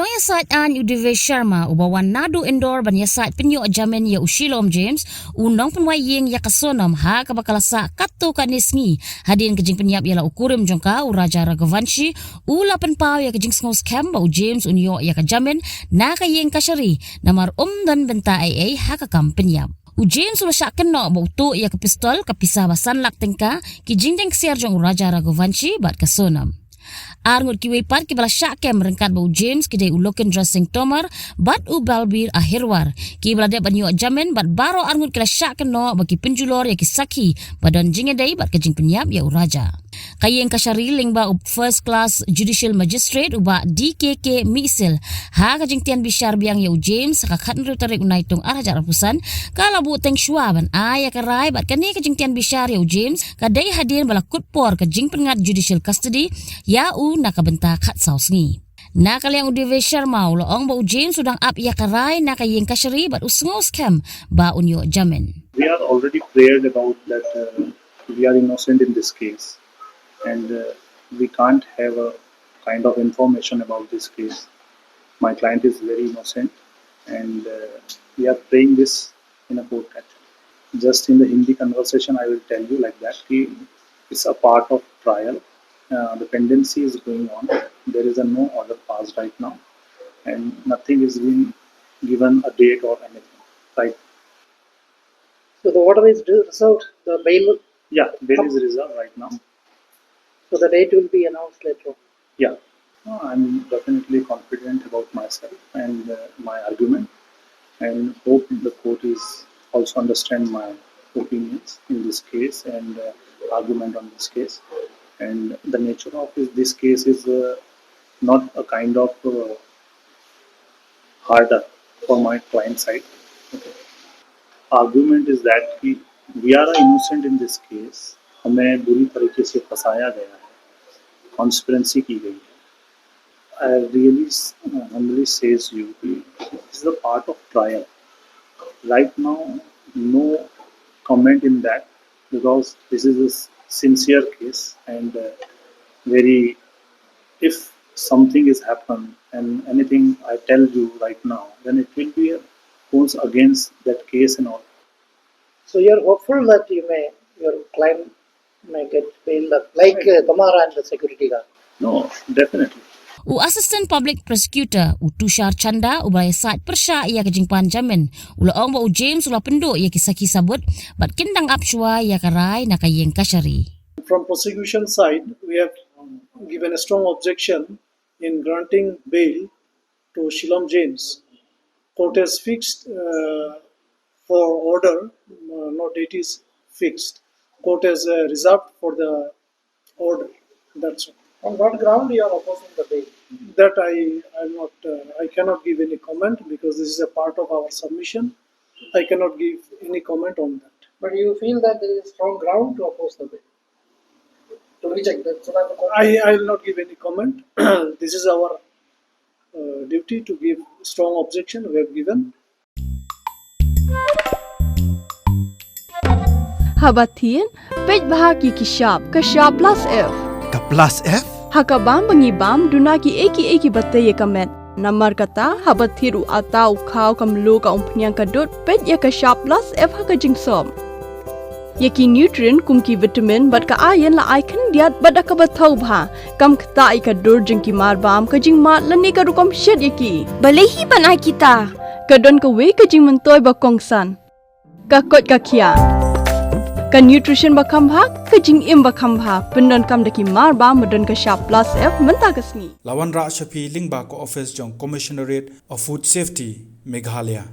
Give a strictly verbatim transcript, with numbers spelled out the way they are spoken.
Nongïasaid aiñ u Devesh Sharma uba wan naduh Indore ban ïasaid pynïoh jamin ïa u Shilom James, u nongpynwai ïing ïa ka Sonam ha kaba ka la sah katto katne sngi hadien ka jingpynïap ïa la u kurim jong ka u Raja Raghuvanshi, u la pynpaw ïa ka jingsngewskhem ba u James un ïoh ïa ka jamin na ka ïing kashari namar um don bynta ei ei ha ka kam pynïap. U James u la shah kynnoh ba u tuh ïa ka pistol, ka pisa ba san lak tyngka, ki jingdeng ksiar jong u Raja Raghuvanshi bad ka Sonam. Ar ngut kiwei pat kiba la shah kem ryngkat bad u James ki dei u Lokendra Singh Tomar bad u Balbir Ahirwar, kiba la dep ban ïoh jamin, bad baroh ar ngut ki la shah kynnoh ba ki pynjulor ïa ki sakhi ba don jingïadei bad ka jingpynïap ïa u Raja. Ka ïing kashari lyngba u First Class Judicial Magistrate u Bah D K K Mihsil, ha ka jingtian bishar biang ïa u James ha ka khatnriew tarik u Naitung ar hajar arphew san, ka la buh teng shuwa ban ai ïa ka rai, bad kane ka jingtian bishar ïa u James ka dei hadien ba la kut por ka jingpynngat judicial custody ïa u na ka bynta khatsaw sngi. Na ka liang u Devesh Sharma u la ong ba u James u dang ap ïa ka rai na ka ïing kashari bad u sngewskhem ba un ïoh jamin. We are already cleared about that, uh, we are innocent in this case, and, uh, we can't have a kind of information about this case. My client is very innocent, and, uh, we are playing this in a court, actually. Just in the Hindi conversation, I will tell you like that, ki it's a part of trial. Uh, the pendency is going on. There is a no order passed right now, and nothing is being given a date or anything. Right. So the order is reserved, the bail? Yeah, bail is reserved right now. So the date will be announced later on. Yeah. No, I'm definitely confident about myself and, uh, my argument, and hope the court is also understand my opinions in this case and, uh, argument on this case. And the nature of this, this case is, uh, not a kind of, uh, harder for my client side. Okay. Argument is that कि we are innocent in this case, हमें बुरी तरीके से फंसाया गया है, कॉन्स्पिरेसी की गई है। I really, uh, humbly says you, this is a part of trial. Right now, no comment in that, because this is a s- sincere case and, uh, very, if something is happened and anything I tell you right now, then it will be a, goes against that case and all. So you're hopeful that you may, your client may get bail, like, uh, Tomar and the security guard? No, definitely. U Assistant Public Prosecutor u Tushar Chanda uba la ïasaid pyrshah ïa ka jingpan jamin u la ong ba u James u la pynduh ïa ki sakhi sabut bad kin dang ap shuwa ïa ka rai na ka ïing kashari. From prosecution side, we have given a strong objection in granting bail to Shilom James. Court has fixed, uh, for order, uh, no date is fixed. Court has, uh, reserved for the order. That's all. On what ground you are opposing the bail? That I, I'm not, uh, I cannot give any comment because this is a part of our submission. I cannot give any comment on that. But you feel that there is a strong ground to oppose the bail? To reject that, so that the court I, I will not give any comment. This is our, uh, duty to give strong objection. We have given. Haba thied, peit bha ki ki shap, ka shap plus F. Ka plus F? Ha ka bam ba ngi bam, duna ki ei ki ei kiba tei ïa ka met. Namar kata, haba thied u atta u khaw ka mluh ka umphniang ka dud, peit ïa ka shap plus F ha ka jingsop. Ïa ki nutrient kum ki vitamin bad ka iron la ai khyndiat bad da kaba thaw bha. Kam ktah ïa ka dur jong ki mar bam, ka jingmad lane ka rukom shet ïa ki. Balei hi ban ai kita? Ka don kawei ka jingmyntoi ba kongsan. Ka koit ka khiah. Ka nutrition ba kham bha, ka jingim ba kham bha. Pyndonkam da ki mar bam ba don ka shap plus F mynta ka sngi. La wanrah sha phi lyngba ka office jong Commissionerate of Food Safety, Meghalaya.